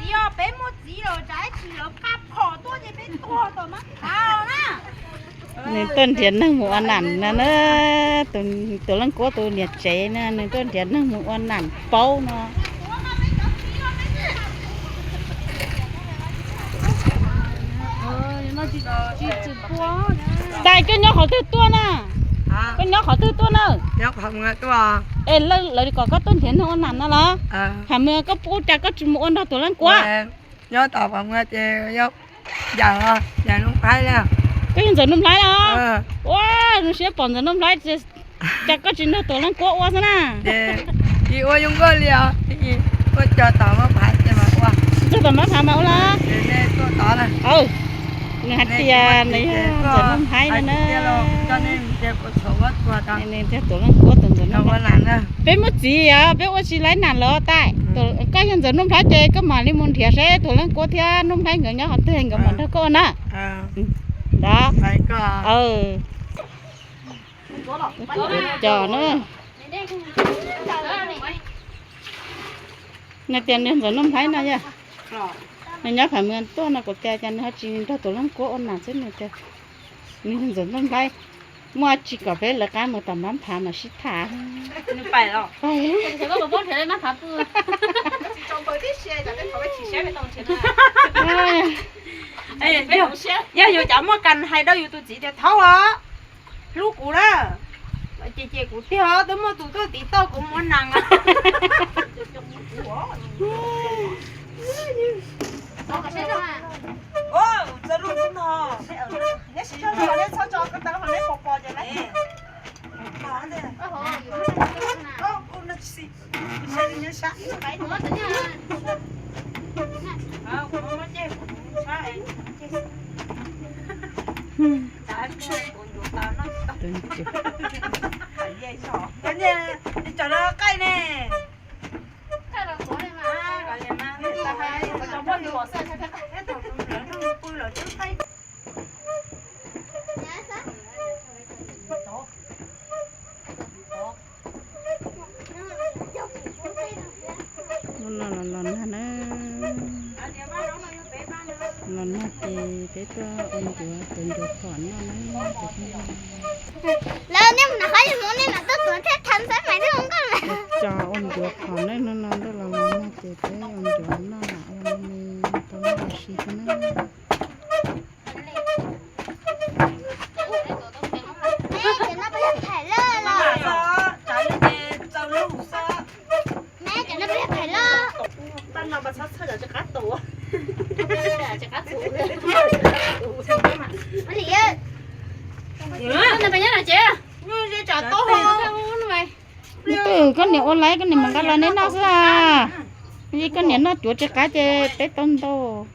Yog peb muaj txiv los tsam ib tsis lawv qab phom tuaj ces peb tuag tom mab phav na. Nws tuaj nrhiav neeg mus ua nam no na. Tus Leej Kuab tus niam tsev na, nws tuaj nrhiav neeg mus ua nam paub no. Tais, koj nyob qhov twg tuaj na? Koj nyob qhov twg tuaj na? Es lawv kom koj tuaj nrhiav neeg ua nam no los? Pham Mws, koj pub cas koj tsis mus ua nrog Tuam Leej Kuab? Nyob tom Pham Mws ces yog Ntxawm Nuj Nplhaib los? Koj yog Ntxawm Nuj Nplhaib los? Ua, zoo siab pom Ntxawm Nuj Nplhaib, cas koj tsis nrog Tuam Leej Kuab ua xwb na? Ua zoo nkauj li os, ua txog tom mab phav ces mas ua. Txog tom mab phav mas ua los? Nws hais tias nws yog Ntxawm Nuj Nplhaib no na. Nws nrog Tuam Leej Kuab tus Ntxawm Nuj Nplhaib. Peb muaj txiv os, peb ua tsis laib nam los Tais. Koj yog Ntxawm Nuj Nplhaib ces koj mam li mus nrhiav seb Tuam Leej Kuab thiab Nuj Nplhaib nkawd nyob qhov twg nkawd mam nrog koj ua na. Ntawd. Cov na. Nws tias nws Ntxawm Nuj Nplhaib no yog, nws nyob Pham Mws tuaj no, kuv tias cas nws ho tsis nrog Tuam Leej Kuab ua nam xwb, nws tias nws Ntxawm Nuj Nplhaib. Muaj tsis kom peb lawv qab mus tom mab phav mas sib tham. Yog yus cov muaj kas hais rau yus tus txiv tias thaub os, hlub kuv na, ces ces kuv tiag os, twb muaj tus tuaj tiv tauj kuv mus ua nam. Hnub no los los nag na. Los nag ces peb tuaj ua ncuav tuav ncuav phom noj na. Lawv nej mus nram qab yuav hmoov nej mam tuaj tuav thiab tham xav mais thiab ua nkauj lawm. Cov ua ncuav phom na, hnub no ntuj los los nag ces peb ua ncuav noj lam ua me tau noj ua si thiab na. Twb koj niam ua laiv, koj niam mam nqa los neb noj xwb. Koj niam noj cuav tsis qab ces peb tau ntau.